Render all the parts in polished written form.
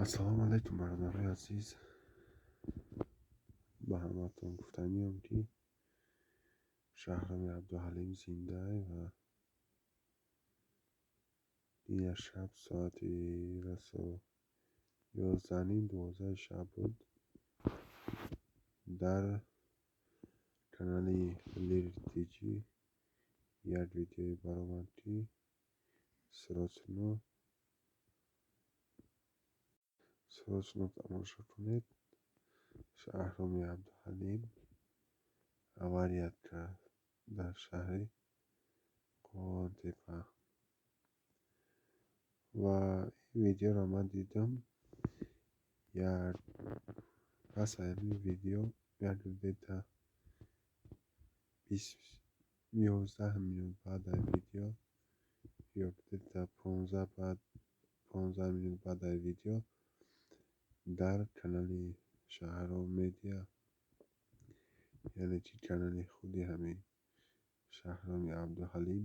Ассалому алайкум, бародарои азиз. Ба ҳаматон гуфтаниам, ки Шаҳроми Абдуҳалим зиндаи ва дина шаб соати расо 11:30, 12-и шаб буд, дар канали Лир Тиҷи як видеое баромад, ки срочно, срочно тамошо кунед, Шаҳроми Абдуҳалим авария кард дар шаҳри Қӯрғонтеппа. Ва ин видеоро ман дидам. Як пас аз ҳамин видео, як где-то 11 минут баъд аз видео ё где-то 15 минут баъд аз видео, дар канали Шаҳром Медиа, яъне ки канали худи ҳамин Шаҳроми Абдуҳалим,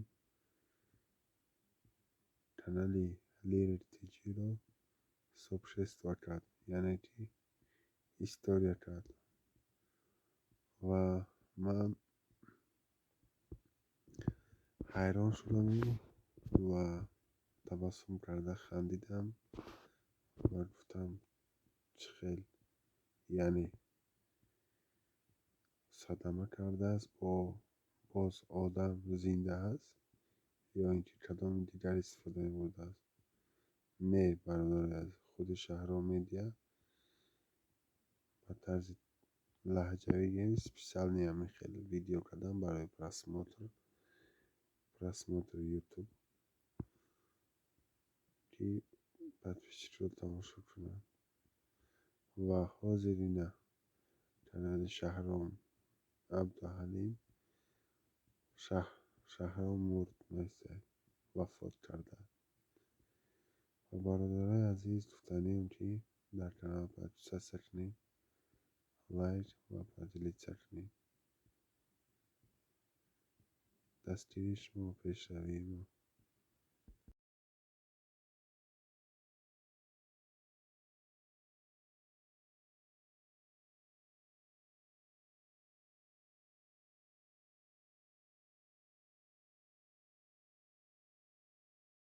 канали Лир Тиҷиро сообщество кард, яъне ки история кард. Ва ман ҳайрон шудаму ва табассум карда хандидам ва гуфтам: чӣ хел, яъне садама кардааст, бо боз одам зинда аст ё ин ки кадоми дигар истифода мебурдааст? Не, бародари азиз, худи Шаҳром Медиа ба тарзи лаҳҷавӣ гӯем, специально ҳамин хел видео кардан барои просмотри Ютуб, ки подписчикро тамошо кунанд. Ва ҳозир ина канали Шаҳром Абдуҳалим «Шаҳром мурд» нависад, вафот кардааст. Ва, бародарои азиз, гуфтанием, ки дар канал подписаться кунед, лайк ва поделиться кунед. Дастгирии шумо пешравии мо.